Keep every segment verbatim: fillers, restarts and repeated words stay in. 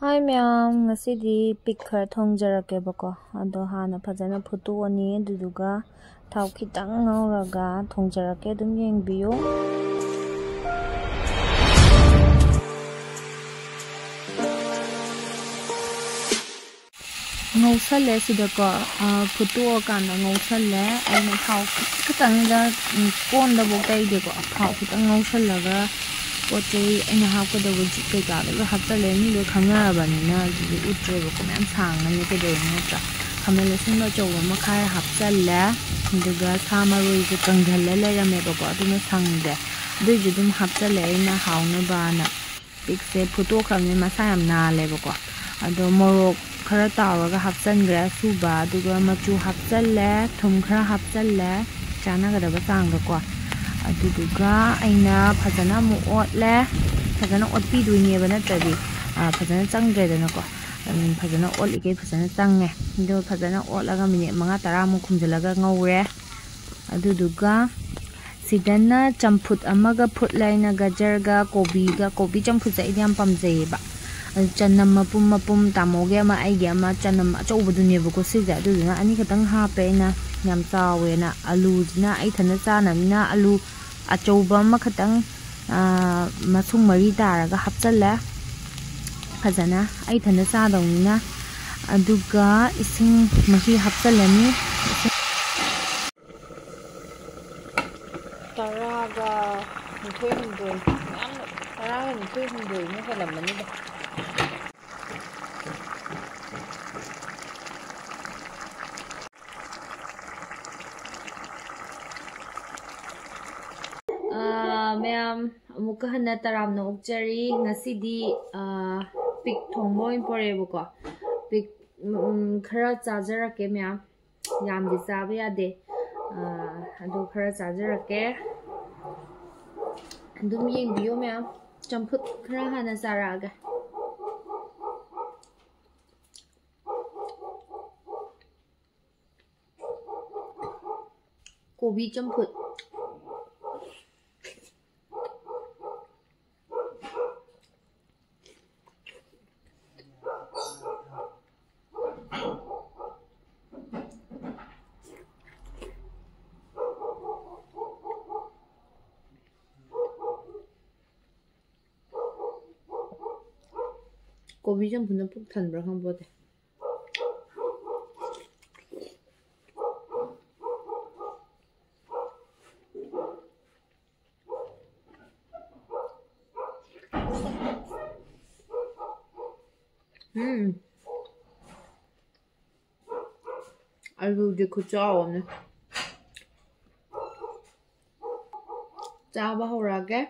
ꯍꯥꯏ ꯃꯌꯥꯝ, ꯉꯁꯤꯗꯤ ꯄꯤꯛ ꯈꯔ ꯊꯣꯡꯖꯔꯛꯀꯦꯕꯀꯣ꯫ ꯑꯗꯣ ꯍꯥꯟꯅ ꯐꯖꯅ ꯐꯨꯠꯇꯣꯛꯑꯅꯤ, ꯑꯗꯨꯗꯨꯒ ꯊꯥꯎ ꯈꯤꯇꯪ ꯉꯧꯔꯒ ꯊꯣꯡꯖꯔꯛꯀꯦ, ꯑꯗꯨꯝ ꯌꯦꯡꯕꯤꯌꯨ꯫ ꯉꯧꯁꯜꯂꯦ ꯁꯤꯗꯀꯣ, ꯑ, ꯐꯨꯠꯇꯣꯛꯑꯀꯥꯟꯗ ꯉꯧꯁꯜꯂꯦ꯫ ꯑꯩꯅ ꯊꯥꯎ ꯈꯤꯇꯪꯗ, ꯎꯝ, ꯀꯣꯟꯗꯐꯧ ꯇꯩꯗꯦꯀꯣ, ꯊꯥꯎ ꯈꯤꯇꯪ ꯉꯧꯁꯜꯂꯒ ꯄꯣꯠ ꯆꯩ ꯑꯩꯅ ꯍꯥꯞꯀꯗꯕ ꯀꯩꯀꯥꯗꯣ ꯂꯣꯏ ꯍꯥꯞꯆꯜꯂꯦ꯫ ꯃꯤ ꯂꯣꯏ ꯈꯪꯅꯔꯕꯅꯤꯅ ꯑꯗꯨꯗꯤ ꯎꯠꯇ꯭ꯔꯦꯕꯀꯣ, ꯃꯌꯥꯝ ꯁꯥꯡꯉꯅꯤ ꯀꯩꯗꯧꯔꯨꯅꯤ ꯅꯠꯇ꯭ꯔꯥ? ꯈꯥꯃꯦꯟ ꯑꯁꯤꯟꯕ ꯑꯆꯧꯕ ꯑꯃ ꯈꯥꯏꯔ ꯍꯥꯞꯆꯜꯂꯦ꯫ ꯑꯗꯨꯒ ꯁꯥ ꯃꯔꯣꯏꯁꯦ ꯀꯪꯁꯤꯜꯂ ꯂꯩꯔꯝꯃꯦꯕꯀꯣ, ꯑꯗꯨꯅ ꯁꯪꯗꯦ꯫ ꯑꯗꯨꯏꯁꯨ ꯑꯗꯨꯝ ꯍꯥꯞꯆꯜꯂꯦ ꯑꯩꯅ ꯍꯥꯎꯅꯕꯅ꯫ ꯄꯤꯛꯁꯦ ꯐꯨꯠꯇꯣꯛꯈ꯭ꯔꯕꯅꯤꯅ ꯃꯁꯥ ꯌꯥꯝ ꯅꯥꯜꯂꯦꯕꯀꯣ꯫ ꯑꯗꯣ ꯃꯣꯔꯣꯛ ꯈꯔ ꯇꯥꯎꯔꯒ ꯍꯥꯞꯆꯟꯈ꯭ꯔꯦ ꯑꯁꯨꯕ, ꯑꯗꯨꯒ ꯃꯆꯨ ꯍꯥꯞꯆꯜꯂꯦ, ꯊꯨꯝ ꯈꯔ ꯍꯥꯞꯆꯜꯂꯦ, ꯆꯥꯟꯅꯒꯗꯕ ꯆꯥꯡꯗꯀꯣ꯫ ꯑꯗꯨꯗꯨꯒ ꯑꯩꯅ ꯐꯖꯅ ꯑꯃꯨꯛ ꯑꯣꯠꯂꯦ꯫ ꯐꯖꯅ ꯑꯣꯠꯄꯤꯗꯣꯏꯅꯦꯕ, ꯅꯠꯇ꯭ꯔꯗꯤ, ꯑ, ꯐꯖꯅ ꯆꯪꯗ꯭ꯔꯦꯗꯅꯀꯣ꯫ ꯑꯗꯨꯝ ꯐꯖꯅ ꯑꯣꯠꯂꯤꯈꯩ ꯐꯖꯅ ꯆꯪꯉꯦ꯫ ꯑꯗꯣ ꯐꯖꯅ ꯑꯣꯠꯂꯒ ꯃꯤꯅꯤꯠ ꯃꯉꯥ ꯇꯔꯥꯃꯨꯛ ꯈꯨꯝꯖꯤꯜꯂꯒ ꯉꯧꯔꯦ꯫ ꯑꯗꯨꯗꯨꯒ ꯁꯤꯗꯅ ꯆꯝꯐꯨꯠ ꯑꯃꯒ ꯐꯨꯠꯂꯦ ꯑꯩꯅ, ꯒꯖꯔꯒ ꯀꯣꯕꯤꯒ꯫ ꯀꯣꯕꯤ ꯆꯝꯐꯨꯠꯁꯦ ꯑꯩꯗꯤ ꯌꯥꯝ ꯄꯥꯝꯖꯩꯌꯦꯕ꯫ ꯑꯗꯨ ꯆꯅꯝ ꯃꯄꯨꯝ ꯃꯄꯨꯝ, ꯇꯥꯃꯣꯒꯤ ꯑꯃ, ꯑꯩꯒꯤ ꯑꯃ, ꯆꯅꯝ ꯑꯆꯧꯕꯗꯨꯅꯦꯕꯀꯣ ꯁꯤꯁꯦ꯫ ꯑꯗꯨꯗꯨꯅ ꯑꯅꯤꯈꯛꯇꯪ ꯍꯥꯞꯄꯦ ꯑꯩꯅ, ꯌꯥꯝ ꯆꯥꯎꯋꯦꯅ꯫ ꯑꯂꯨꯁꯤꯅ ꯑꯩ ꯏꯊꯟꯗ ꯆꯥꯅꯕꯅꯤꯅ ꯑꯂꯨ ꯑꯆꯧꯕ ꯑꯃꯈꯛꯇꯪ, ꯑꯥ, ꯃꯁꯨꯡ ꯃꯔꯤ ꯇꯥꯔꯒ ꯍꯥꯞꯆꯜꯂꯦ꯫ ꯐꯖꯅ ꯑꯩ ꯏꯊꯟꯗ ꯆꯥꯗꯧꯅꯤꯅ꯫ ꯑꯗꯨꯒ ꯏꯁꯤꯡ ꯃꯍꯤ ꯍꯥꯞꯆꯜꯂꯅꯤ꯫ ꯏꯁꯤꯡ ꯇꯔꯥꯒ ꯅꯤꯊꯣꯏ ꯍꯨꯝꯗꯣꯏ, ꯃꯌꯥꯝ, ꯇꯔꯥꯒ ꯅꯤꯊꯣꯏ ꯍꯨꯝꯗꯣꯏꯃꯨꯛ ꯍꯦꯜꯂꯝꯃꯅꯤꯗ꯫ ꯑꯥ, ꯃꯌꯥꯝ, ꯑꯃꯨꯛꯀ ꯍꯟꯅ ꯇꯔꯥꯝꯅ ꯑꯣꯛꯆꯔꯤ꯫ ꯉꯁꯤꯗꯤ, ꯑꯥ, ꯄꯤꯛ ꯊꯣꯡꯕ ꯑꯣꯏꯅ ꯄꯣꯔꯛꯑꯦꯕꯀꯣ꯫ ꯄꯤꯛ, ꯎꯝ, ꯈꯔ ꯆꯥꯖꯔꯛꯀꯦ ꯃꯌꯥꯝ꯫ ꯌꯥꯝꯗꯤ ꯆꯥꯕ ꯌꯥꯗꯦ꯫ ꯑꯥ, ꯑꯗꯣ ꯈꯔ ꯆꯥꯖꯔꯛꯀꯦ꯫ ꯑꯗꯨꯝ ꯌꯦꯡꯕꯤꯌꯣ ꯃꯌꯥꯝ꯫ ꯆꯝꯐꯨꯠ ꯈꯔ ꯍꯥꯟꯅ ꯆꯥꯔꯛꯑꯒꯦ꯫ ꯀꯣꯕꯤ ꯆꯝꯐꯨꯠ꯫ ꯀꯣꯕꯤ ꯆꯝꯐꯨꯠꯅ ꯄꯨꯛ ꯊꯟꯕ꯭ꯔꯥ ꯈꯪꯄꯣꯠꯇꯦ꯫ ꯎꯝ꯫ ꯑꯂꯨꯗꯤ ꯈꯨꯆꯥꯎ ꯑꯃꯅꯤ꯫ ꯆꯥꯕ ꯍꯧꯔꯛꯑꯒꯦ꯫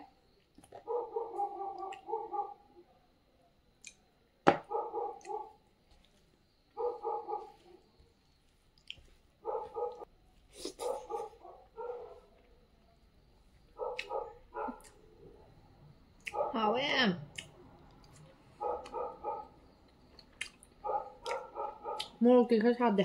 ꯍꯥꯎꯋꯦ꯫ ꯃꯣꯔꯣꯛꯇꯤ ꯈꯔ ꯁꯥꯗꯦ꯫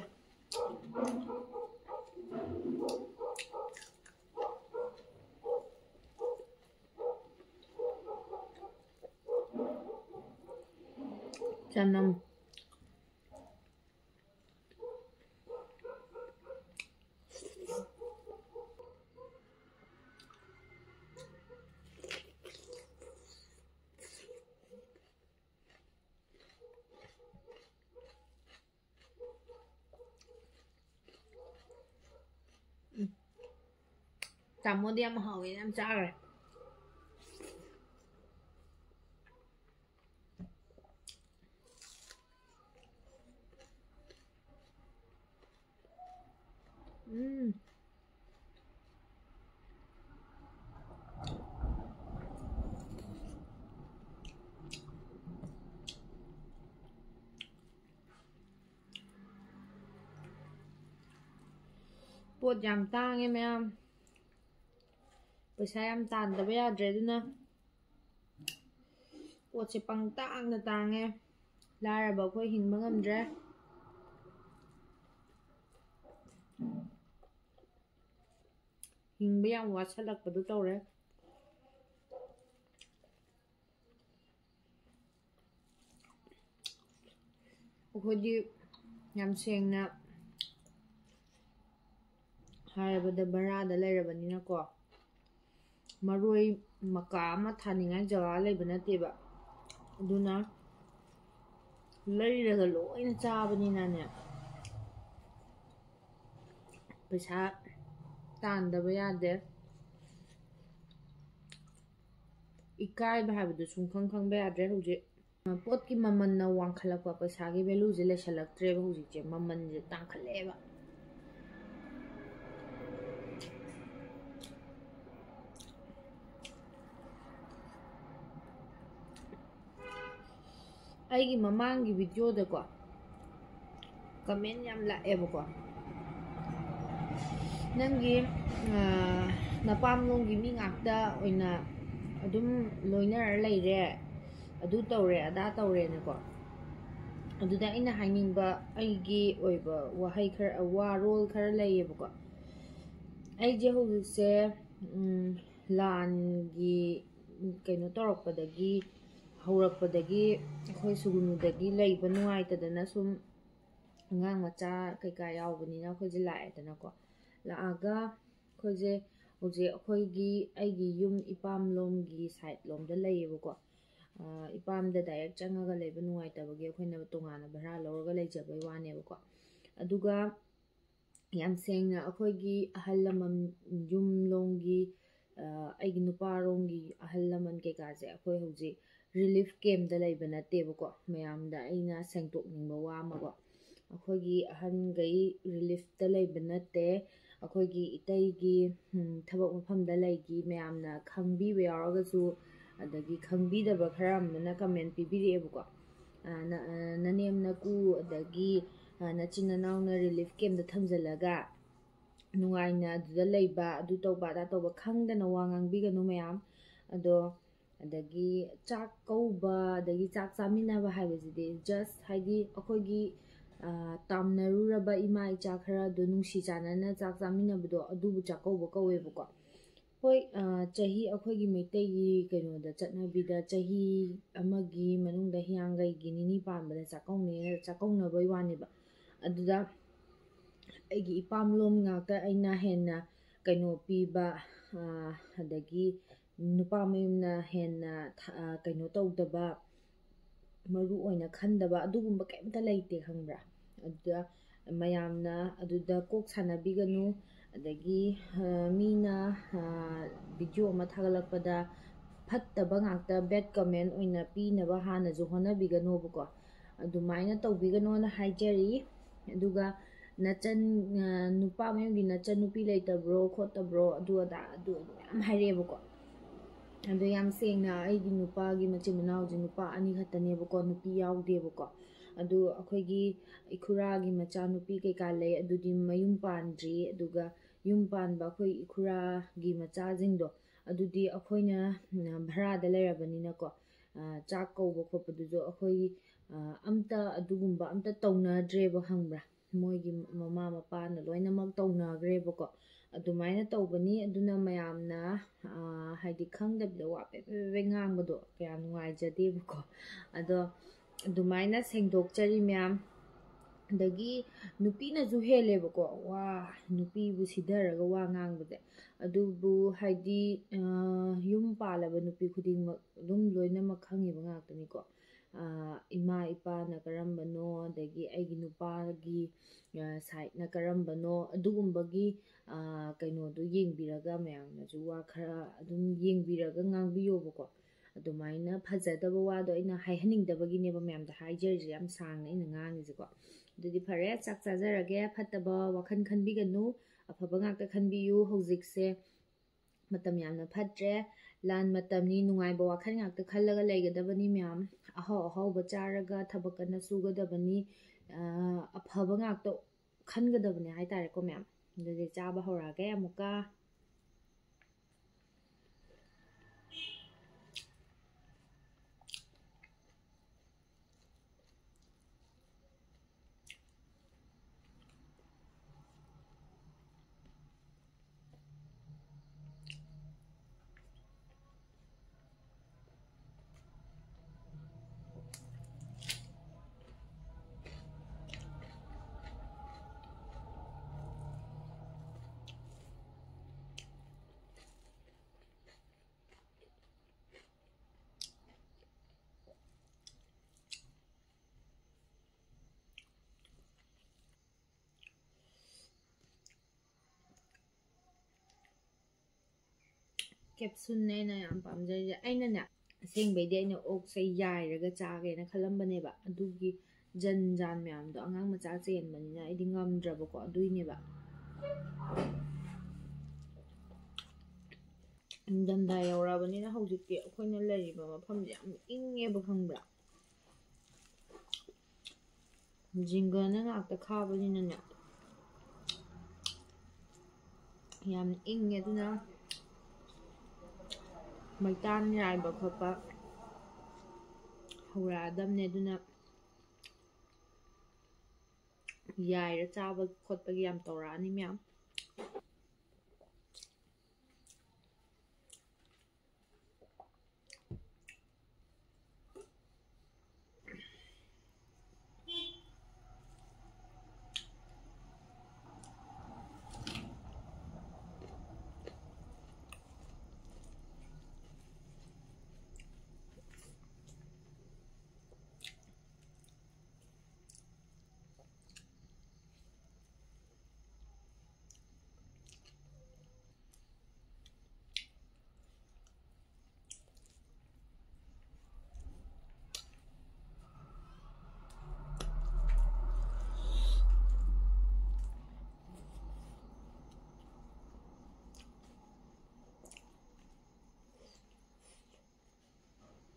ꯆꯅꯝ꯫ ꯎꯝ꯫ ꯇꯥꯃꯣꯗꯤ ꯌꯥꯝ ꯍꯥꯎꯋꯦꯅ ꯌꯥꯝ ꯆꯥꯈ꯭ꯔꯦ꯫ ꯎꯝ꯫ ꯄꯣꯠ ꯌꯥꯝ ꯇꯥꯡꯉꯦ ꯃꯌꯥꯝ꯫ ꯄꯩꯁꯥ ꯌꯥꯝ ꯇꯥꯟꯗꯕ ꯌꯥꯗ꯭ꯔꯦ, ꯑꯗꯨꯅ ꯄꯣꯠꯁꯦ ꯄꯪꯇꯥꯡꯗ ꯇꯥꯡꯉꯦ꯫ ꯂꯥꯏꯔꯕ ꯑꯩꯈꯣꯏ ꯍꯤꯡꯕ ꯉꯝꯗ꯭ꯔꯦ꯫ ꯍꯤꯡꯕ ꯌꯥꯝ ꯋꯥꯁꯜꯂꯛꯄꯗꯣ ꯇꯧꯔꯦ꯫ ꯑꯩꯈꯣꯏꯗꯤ ꯌꯥꯝ ꯁꯦꯡꯅ ꯍꯥꯏꯔꯕꯗ ꯚꯔꯥꯗ ꯂꯩꯔꯕꯅꯤꯅꯀꯣ, ꯃꯔꯣꯏ ꯃꯀꯥ ꯑꯃ ꯊꯥꯅꯤꯡꯉꯥꯏ ꯖꯒꯥ ꯂꯩꯕ ꯅꯠꯇꯦꯕ꯫ ꯑꯗꯨꯅ ꯂꯩꯔꯒ ꯂꯣꯏꯅ ꯆꯥꯕꯅꯤꯅꯅꯦ, ꯄꯩꯁꯥ ꯇꯥꯟꯗꯕ ꯌꯥꯗꯦ꯫ ꯏꯀꯥꯏꯕ ꯍꯥꯏꯕꯗꯨ ꯁꯨꯡꯈꯪ ꯈꯪꯕ ꯌꯥꯗ꯭ꯔꯦ ꯍꯧꯖꯤꯛ꯫ ꯄꯣꯠꯀꯤ ꯃꯃꯜꯅ ꯋꯥꯡꯈꯠꯂꯛꯄ, ꯄꯩꯁꯥꯒꯤ valueꯁꯦ ꯂꯩꯁꯜꯂꯛꯇ꯭ꯔꯦꯕ ꯍꯧꯖꯤꯛꯁꯦ, ꯃꯃꯜꯁꯦ ꯇꯥꯡꯈꯠꯂꯛꯑꯦꯕ꯫ ꯑꯩꯒꯤ ꯃꯃꯥꯡꯒꯤ videoꯗꯀꯣ comment ꯌꯥꯝ ꯂꯥꯛꯑꯦꯕꯀꯣ, "ꯅꯪꯒꯤ, ꯑ, ꯅꯄꯥꯝꯂꯣꯝꯒꯤ ꯃꯤ ꯉꯥꯛꯇ ꯑꯣꯏꯅ ꯑꯗꯨꯝ ꯂꯣꯏꯅꯔ ꯂꯩꯔꯦ, ꯑꯗꯨ ꯇꯧꯔꯦ ꯑꯗꯥ ꯇꯧꯔꯦꯅꯀꯣ"꯫ ꯑꯗꯨꯗ ꯑꯩꯅ ꯍꯥꯏꯅꯤꯡꯕ ꯑꯩꯒꯤ ꯑꯣꯏꯕ ꯋꯥꯍꯩ ꯈꯔ, ꯋꯥꯔꯣꯜ ꯈꯔ ꯂꯩꯌꯦꯕꯀꯣ꯫ ꯑꯩꯁꯦ ꯍꯧꯖꯤꯛꯁꯦ, ꯎꯝ, ꯂꯥꯟꯒꯤ ꯀꯩꯅꯣ ꯇꯧꯔꯛꯄꯗꯒꯤ, ꯍꯧꯔꯛꯄꯗꯒꯤ ꯑꯩꯈꯣꯏ ꯁꯨꯒꯨꯅꯨꯗꯒꯤ ꯂꯩꯕ ꯅꯨꯡꯉꯥꯏꯇꯗꯅ ꯁꯨꯝ ꯑꯉꯥꯡ ꯃꯆꯥ ꯀꯩꯀꯥ ꯌꯥꯎꯕꯅꯤꯅ ꯑꯩꯈꯣꯏꯁꯦ ꯂꯥꯛꯑꯦꯗꯅꯀꯣ꯫ ꯂꯥꯛꯑꯒ ꯑꯩꯈꯣꯏꯁꯦ ꯍꯧꯖꯤꯛ ꯑꯩꯈꯣꯏꯒꯤ, ꯑꯩꯒꯤ ꯌꯨꯝ ꯏꯄꯥꯝꯂꯣꯝꯒꯤ side ꯂꯣꯝꯗ ꯂꯩꯌꯦꯕꯀꯣ꯫ ꯑ, ꯏꯄꯥꯝꯗ direct ꯆꯪꯉꯒ ꯂꯩꯕ ꯅꯨꯡꯉꯥꯏꯇꯕꯒꯤ ꯑꯩꯈꯣꯏꯅ ꯇꯣꯉꯥꯟꯅ ꯚꯔꯥ ꯂꯧꯔꯒ ꯂꯩꯖꯕꯩ ꯋꯥꯅꯦꯕꯀꯣ꯫ ꯑꯗꯨꯒ ꯌꯥꯝ ꯁꯦꯡꯅ ꯑꯩꯈꯣꯏꯒꯤ ꯑꯍꯜ ꯂꯃꯟ, ꯌꯨꯝꯂꯣꯝꯒꯤ, ꯑ, ꯑꯩꯒꯤ ꯅꯨꯄꯥꯔꯣꯝꯒꯤ ꯑꯍꯜ ꯂꯃꯟ ꯀꯩꯀꯥꯁꯦ ꯑꯩꯈꯣꯏ ꯍꯧꯖꯤꯛ relief campꯇ ꯂꯩꯕ ꯅꯠꯇꯦꯕꯀꯣ꯫ ꯃꯌꯥꯝꯗ ꯑꯩꯅ ꯁꯦꯡꯗꯣꯛꯅꯤꯡꯕ ꯋꯥ ꯑꯃꯀꯣ, ꯑꯩꯈꯣꯏꯒꯤ ꯑꯍꯟꯈꯩ reliefꯇ ꯂꯩꯕ ꯅꯠꯇꯦ꯫ ꯑꯩꯈꯣꯏꯒꯤ ꯏꯇꯩꯒꯤ, ꯎꯝ, ꯊꯕꯛ ꯃꯐꯝꯗ ꯂꯩꯈꯤ꯫ ꯃꯌꯥꯝꯅ ꯈꯪꯕꯤꯕ ꯌꯥꯎꯔꯒꯁꯨ, ꯑꯗꯒꯤ ꯈꯪꯕꯤꯗꯕ ꯈꯔ ꯑꯃꯅ comment ꯄꯤꯕꯤꯔꯛꯑꯦꯕꯀꯣ꯫ ꯑ, ꯅ-, ꯑ, "ꯅꯅꯦꯝ ꯅꯀꯨ ꯑꯗꯒꯤ, ꯑ, ꯅꯆꯤꯟ ꯅꯅꯥꯎꯅ relief campꯇ ꯊꯝꯖꯤꯜꯂꯒ ꯅꯨꯡꯉꯥꯏꯅ ꯑꯗꯨꯗ ꯂꯩꯕ, ꯑꯗꯨ ꯇꯧꯕ ꯑꯗꯥ ꯇꯧꯕ ꯈꯪꯗꯅ ꯋꯥ ꯉꯥꯡꯕꯤꯒꯅꯨ ꯃꯌꯥꯝ"꯫ ꯑꯗꯣ ꯑꯗꯒꯤ ꯆꯥꯛ ꯀꯧꯕ, ꯑꯗꯒꯤ ꯆꯥꯛ ꯆꯥꯃꯤꯟꯅꯕ ꯍꯥꯏꯕꯁꯤꯗꯤ just ꯍꯥꯏꯗꯤ ꯑꯩꯈꯣꯏꯒꯤ, ꯑ, ꯇꯥꯝꯅꯔꯨꯔꯕ ꯏꯃꯥ ꯏꯆꯥ ꯈꯔ ꯑꯗꯨ ꯅꯨꯡꯁꯤ ꯆꯥꯟꯅꯅ ꯆꯥꯛ ꯆꯥꯃꯤꯟꯅꯕꯗꯣ ꯑꯗꯨꯕꯨ ꯆꯥꯛꯀꯧꯕ ꯀꯧꯋꯦꯕꯀꯣ꯫ ꯍꯣꯏ, ꯑ, ꯆꯍꯤ ꯑꯩꯈꯣꯏꯒꯤ ꯃꯩꯇꯩꯒꯤ ꯀꯩꯅꯣꯗ, ꯆꯠꯅꯕꯤꯗ ꯆꯍꯤ ꯑꯃꯒꯤ ꯃꯅꯨꯡꯗ ꯍꯤꯌꯥꯡꯒꯩꯒꯤ ꯅꯤꯅꯤ ꯄꯥꯟꯕꯗ ꯆꯥꯛꯀꯧꯅꯩꯅ ꯆꯥꯛꯀꯧꯅꯕꯩ ꯋꯥꯅꯦꯕ꯫ ꯑꯗꯨꯗ ꯑꯩꯒꯤ ꯏꯄꯥꯝꯂꯣꯝ ꯉꯥꯛꯇ ꯑꯩꯅ ꯍꯦꯟꯅ ꯀꯩꯅꯣ ꯄꯤꯕ, ꯑ, ꯑꯗꯒꯤ ꯅꯨꯄꯥ ꯃꯌꯨꯝꯅ ꯍꯦꯟꯅ ꯊ-, ꯑ, ꯀꯩꯅꯣ ꯇꯧꯗꯕ, ꯃꯔꯨ ꯑꯣꯏꯅ ꯈꯟꯗꯕ ꯑꯗꯨꯒꯨꯝꯕ ꯀꯩꯝꯇ ꯂꯩꯇꯦ, ꯈꯪꯕ꯭ꯔꯥ? ꯑꯗꯨꯗ ꯃꯌꯥꯝꯅ ꯑꯗꯨꯗ ꯀꯣꯛ ꯁꯥꯟꯅꯕꯤꯒꯅꯨ꯫ ꯑꯗꯒꯤ ꯃꯤꯅ ꯚꯤꯗꯤꯑꯣ ꯑꯃ ꯊꯥꯒꯠꯂꯛꯄꯗ ꯐꯠꯇꯕ ꯉꯥꯛꯇ, ꯕꯦꯗ ꯀꯃꯦꯟ ꯑꯣꯏꯅ ꯄꯤꯅꯕ ꯍꯥꯟꯅꯁꯨ ꯍꯣꯠꯅꯕꯤꯒꯅꯣꯕꯀꯣ꯫ ꯑꯗꯨꯃꯥꯏꯅ ꯇꯧꯕꯤꯒꯅꯣꯅ ꯍꯥꯏꯖꯔꯤ꯫ ꯑꯗꯨꯒ ꯅꯆꯟ ꯅꯨꯄꯥ ꯃꯌꯨꯝꯒꯤ ꯅꯆꯟ ꯅꯨꯄꯤ ꯂꯩꯇꯕ꯭ꯔꯣ ꯈꯣꯠꯇꯕ꯭ꯔꯣ, ꯑꯗꯨ ꯑꯗꯥ ꯑꯗꯨ ꯃꯌꯥꯝ ꯍꯥꯏꯔꯛꯑꯦꯕꯀꯣ꯫ ꯑꯗꯣ ꯌꯥꯝ ꯁꯦꯡꯅ, ꯑꯩꯒꯤ ꯅꯨꯄꯥꯒꯤ ꯃꯆꯤꯟ ꯃꯅꯥꯎꯁꯦ ꯅꯨꯄꯥ ꯑꯅꯤ ꯈꯛꯇꯅꯦꯕꯀꯣ, ꯅꯨꯄꯤ ꯌꯥꯎꯗꯦꯕꯀꯣ꯫ ꯑꯗꯨ ꯑꯩꯈꯣꯏꯒꯤ ꯏꯈꯨꯔꯥꯒꯤ ꯃꯆꯥꯅꯨꯄꯤ ꯀꯩꯀꯥ ꯂꯩ, ꯑꯗꯨꯗꯤ ꯃꯌꯨꯝ ꯄꯥꯟꯗ꯭ꯔꯤ꯫ ꯑꯗꯨꯒ ꯌꯨꯝ ꯄꯥꯟꯕ ꯑꯩꯈꯣꯏ ꯏꯈꯨꯔꯥꯒꯤ ꯃꯆꯥꯁꯤꯡꯗꯣ, ꯑꯗꯨꯗꯤ ꯑꯩꯈꯣꯏꯅ ꯚꯔꯥꯗ ꯂꯩꯔꯕꯅꯤꯅꯀꯣ, ꯆꯥꯛ ꯀꯧꯕ ꯈꯣꯠꯄꯗꯨꯁꯨ ꯑꯩꯈꯣꯏ ꯑꯝꯇ, ꯑꯗꯨꯒꯨꯝꯕ ꯑꯝꯇ ꯇꯧꯅꯗ꯭ꯔꯦꯕ, ꯈꯪꯕ꯭ꯔꯥ? ꯃꯣꯏꯒꯤ ꯃꯃꯥ ꯃꯄꯥꯅ ꯂꯣꯏꯅꯃꯛ ꯇꯧꯅꯈ꯭ꯔꯦꯕꯀꯣ꯫ ꯑꯗꯨꯃꯥꯏꯅ ꯇꯧꯕꯅꯤ꯫ ꯑꯗꯨꯅ ꯃꯌꯥꯝꯅ ꯍꯥꯏꯗꯤ ꯈꯪꯗꯕꯤꯗ ꯋꯥ ꯄꯦ ꯄꯦ ꯄꯦ ꯉꯥꯡꯕꯗꯣ ꯀꯌꯥ ꯅꯨꯡꯉꯥꯏꯖꯗꯦꯕꯀꯣ꯫ ꯑꯗꯣ ꯑꯗꯨꯃꯥꯏꯅ ꯁꯦꯡꯗꯣꯛꯆꯔꯤ ꯃꯌꯥꯝ꯫ ꯑꯗꯒꯤ ꯅꯨꯄꯤꯅꯁꯨ ꯍꯦꯜꯂꯦꯕꯀꯣ, ꯋꯥ, ꯅꯨꯄꯤꯕꯨ ꯁꯤꯊꯔꯒ ꯋꯥ ꯉꯥꯡꯕꯁꯦ꯫ ꯑꯗꯨꯕꯨ ꯍꯥꯏꯗꯤ ꯌꯨꯝ ꯄꯥꯜꯂꯕ ꯅꯨꯄꯤ ꯈꯨꯗꯤꯡꯃꯛ ꯑꯗꯨꯝ ꯂꯣꯏꯅꯃꯛ ꯈꯪꯉꯤꯕ ꯉꯥꯛꯇꯅꯤꯀꯣ꯫ ꯏꯃꯥ ꯏꯄꯥꯅ ꯀꯔꯝꯕꯅꯣ, ꯑꯗꯒꯤ ꯑꯩꯒꯤ ꯅꯨꯄꯥꯒꯤ ꯁꯥꯏꯠꯅ ꯀꯔꯝꯕꯅꯣ, ꯑꯗꯨꯒꯨꯝꯕꯒꯤ ꯀꯩꯅꯣꯗꯣ ꯌꯦꯡꯕꯤꯔꯒ, ꯃꯌꯥꯝꯅꯁꯨ ꯋꯥ ꯈꯔ ꯑꯗꯨꯝ ꯌꯦꯡꯕꯤꯔꯒ ꯉꯥꯡꯕꯤꯌꯣꯕꯀꯣ꯫ ꯑꯗꯨꯃꯥꯏꯅ ꯐꯖꯗꯕ ꯋꯥꯗꯣ ꯑꯩꯅ ꯍꯥꯏꯍꯟꯅꯤꯡꯗꯕꯒꯤꯅꯦꯕ ꯃꯌꯥꯝꯗ ꯍꯥꯏꯖꯔꯤꯁꯦ, ꯌꯥꯝ ꯁꯥꯡꯅ ꯑꯩꯅ ꯉꯥꯡꯉꯤꯁꯦꯀꯣ꯫ ꯑꯗꯨꯗꯤ ꯐꯔꯦ, ꯆꯥꯛ ꯆꯥꯖꯔꯒꯦ꯫ ꯐꯠꯇꯕ ꯋꯥꯈꯜ ꯈꯟꯕꯤꯒꯅꯨ, ꯑꯐꯕ ꯉꯥꯛꯇ ꯈꯟꯕꯤꯌꯨ꯫ ꯍꯧꯖꯤꯛꯁꯦ ꯃꯇꯝ ꯌꯥꯝꯅ ꯐꯠꯇ꯭ꯔꯦ, ꯂꯥꯟ ꯃꯇꯝꯅꯤ꯫ ꯅꯨꯡꯉꯥꯏꯕ ꯋꯥꯈꯜ ꯉꯥꯛꯇ ꯈꯜꯂꯒ ꯂꯩꯒꯗꯕꯅꯤ ꯃꯌꯥꯝ꯫ ꯑꯍꯥꯎ ꯑꯍꯥꯎꯕ ꯆꯥꯔꯒ ꯊꯕꯛ ꯀꯟꯅ ꯁꯨꯒꯗꯕꯅꯤ꯫ ꯑꯐꯕ ꯉꯥꯛꯇ ꯈꯟꯒꯗꯕꯅꯦ ꯍꯥꯏꯇꯥꯔꯦꯀꯣ ꯃꯌꯥꯝ꯫ ꯑꯗꯨꯗꯤ ꯆꯥꯕ ꯍꯧꯔꯛꯑꯒꯦ ꯑꯃꯨꯛꯀ꯫ ꯀꯦꯞꯁꯨꯜꯅꯦ ꯑꯩꯅ ꯌꯥꯝ ꯄꯥꯝꯖꯔꯤꯁꯦ꯫ ꯑꯩꯅꯅꯦ, ꯑꯁꯦꯡꯕꯩꯗꯤ ꯑꯩꯅ ꯑꯣꯛꯁꯦ ꯌꯥꯏꯔꯒ ꯆꯥꯒꯦꯅ ꯈꯜꯂꯝꯕꯅꯦꯕ꯫ ꯑꯗꯨꯒꯤ ꯖꯟ ꯖꯥꯟ ꯃꯌꯥꯝꯗꯣ ꯑꯉꯥꯡ ꯃꯆꯥ ꯆꯦꯟꯕꯅꯤꯅ ꯑꯩꯗꯤ ꯉꯝꯗ꯭ꯔꯕꯀꯣ, ꯑꯗꯨꯏꯅꯦꯕ꯫ ꯅꯤꯡꯊꯝꯊꯥ ꯌꯧꯔꯛꯑꯕꯅꯤꯅ ꯍꯧꯖꯤꯛꯇꯤ ꯑꯩꯈꯣꯏꯅ ꯂꯩꯔꯤꯕ ꯃꯐꯝꯁꯦ ꯌꯥꯝ ꯏꯪꯉꯦꯕ, ꯈꯪꯕ꯭ꯔꯥ? ꯖꯤꯡꯒꯅ ꯉꯥꯛꯇ ꯈꯥꯕꯅꯤꯅꯅꯦ, ꯌꯥꯝ ꯏꯪꯉꯦ꯫ ꯑꯗꯨꯅ ꯃꯩꯇꯥꯟ ꯌꯥꯏꯕ ꯈꯣꯠꯄ ꯍꯧꯔꯛꯑꯗꯕꯅꯦ꯫ ꯑꯗꯨꯅ ꯌꯥꯏꯔ ꯆꯥꯕ ꯈꯣꯠꯄꯒꯤ ꯌꯥꯝ ꯇꯧꯔꯛꯑꯅꯤ ꯃꯌꯥꯝ꯫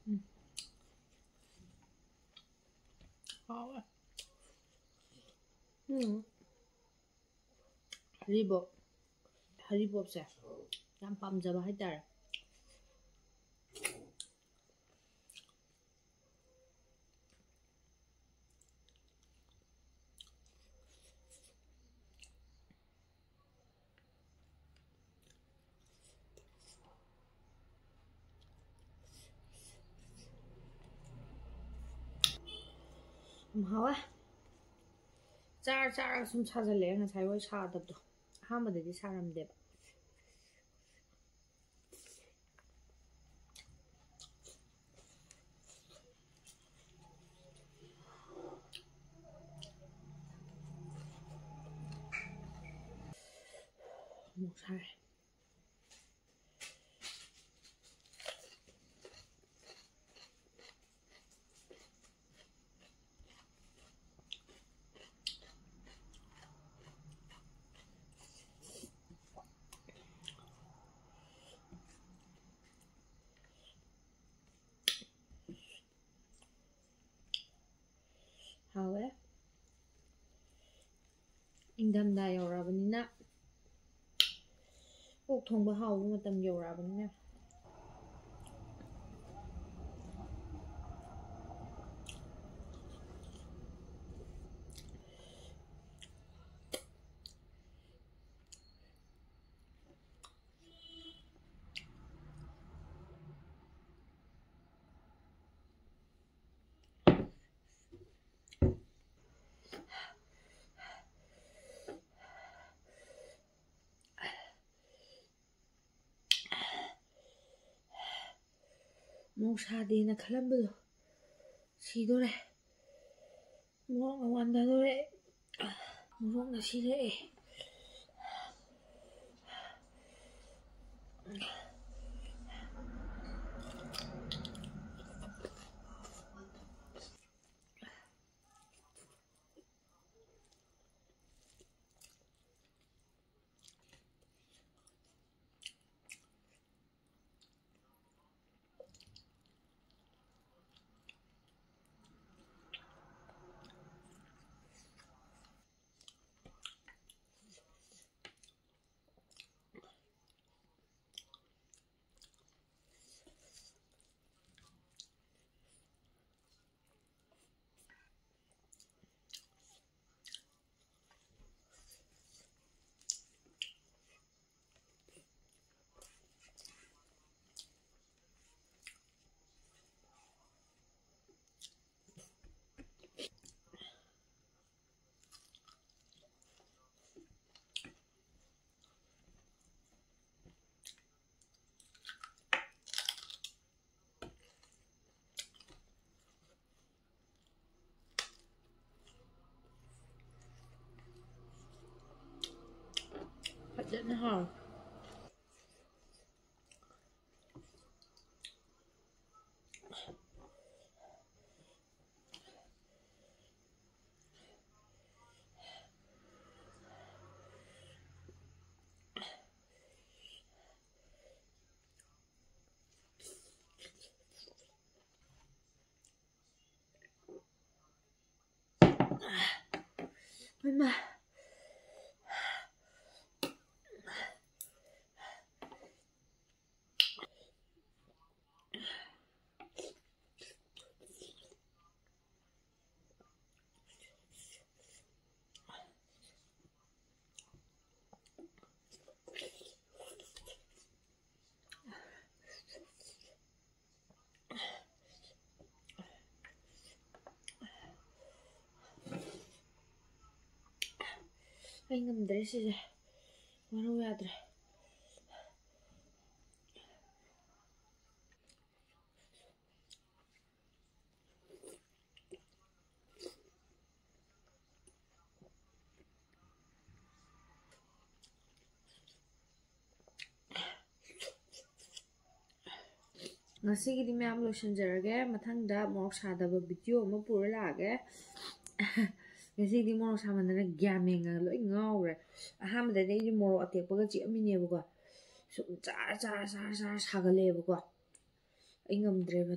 ꯎꯝ꯫ ꯍꯥꯎꯋꯦ꯫ ꯎꯝ꯫ ꯍꯔꯤꯕꯣꯞ, ꯍꯔꯤꯕꯣꯞꯁꯦ ꯌꯥꯝ ꯄꯥꯝꯖꯕ ꯍꯥꯏꯇꯥꯔꯦ꯫ ꯌꯥꯝ ꯍꯥꯎꯋꯦ꯫ ꯆꯥꯔ ꯆꯥꯔꯒ ꯁꯨꯝ ꯁꯥꯖꯜꯂꯛꯑꯦ, ꯉꯁꯥꯏ ꯋꯥꯏ ꯁꯥꯗꯕꯗꯣ꯫ ꯑꯍꯥꯟꯕꯗꯗꯤ ꯁꯥꯔꯝꯗꯦꯕ꯫ ꯑꯃꯨꯛ ꯁꯥꯔꯦ꯫ ꯍꯥꯎꯋꯦ꯫ ꯏꯪꯊꯝꯊꯥ ꯌꯧꯔꯛꯑꯕꯅꯤꯅ, ꯑꯣꯛ ꯊꯣꯡꯕ ꯍꯥꯎꯕ ꯃꯇꯝ ꯌꯧꯔꯛꯑꯕꯅꯤꯅ꯫ ꯃꯣꯔꯣꯛ ꯁꯥꯗꯦꯅ ꯈꯜꯂꯝꯕꯗꯣ ꯁꯤꯗꯣꯔꯦ꯫ ꯃꯣꯔꯣꯛꯅ ꯋꯥꯟꯊꯗꯣꯔꯦ꯫ ꯃꯣꯔꯣꯛꯅ ꯁꯤꯔꯛꯑꯦ꯫ ꯐꯖꯅ ꯍꯥꯎꯋꯦ꯫ ꯑꯩ ꯉꯝꯗ꯭ꯔꯦ ꯁꯤꯁꯦ, ꯋꯥꯔꯧ ꯌꯥꯗ꯭ꯔꯦ꯫ ꯉꯁꯤꯒꯤꯗꯤ ꯃꯌꯥꯝ ꯂꯣꯏꯁꯤꯟꯖꯔꯒꯦ꯫ ꯃꯊꯪꯗ ꯃꯣꯔꯣꯛ ꯁꯥꯗꯕ ꯚꯤꯗꯤꯑꯣ ꯑꯃ ꯄꯨꯔ ꯂꯥꯛꯑꯒꯦ꯫ ꯉꯁꯤꯗꯤ ꯃꯣꯔꯣꯛ ꯁꯥꯃꯟꯗꯅ ꯒ꯭ꯌꯥꯟ ꯃꯦꯟꯒ ꯂꯣꯏ ꯉꯥꯎꯈ꯭ꯔꯦ꯫ ꯑꯍꯥꯟꯕꯗꯗꯤ ꯑꯩꯗꯤ ꯃꯣꯔꯣꯛ ꯑꯇꯦꯛꯄꯒ ꯆꯤꯛꯑꯝꯃꯤꯅꯦꯕꯀꯣ꯫ ꯁꯨꯝ ꯆꯥꯔ ꯆꯥꯔ ꯆꯥꯔ ꯆꯥꯔ ꯁꯥꯒꯠꯂꯛꯑꯦꯕꯀꯣ꯫ ꯑꯩ ꯉꯝꯗ꯭ꯔꯦꯕ ꯑꯗꯨ꯫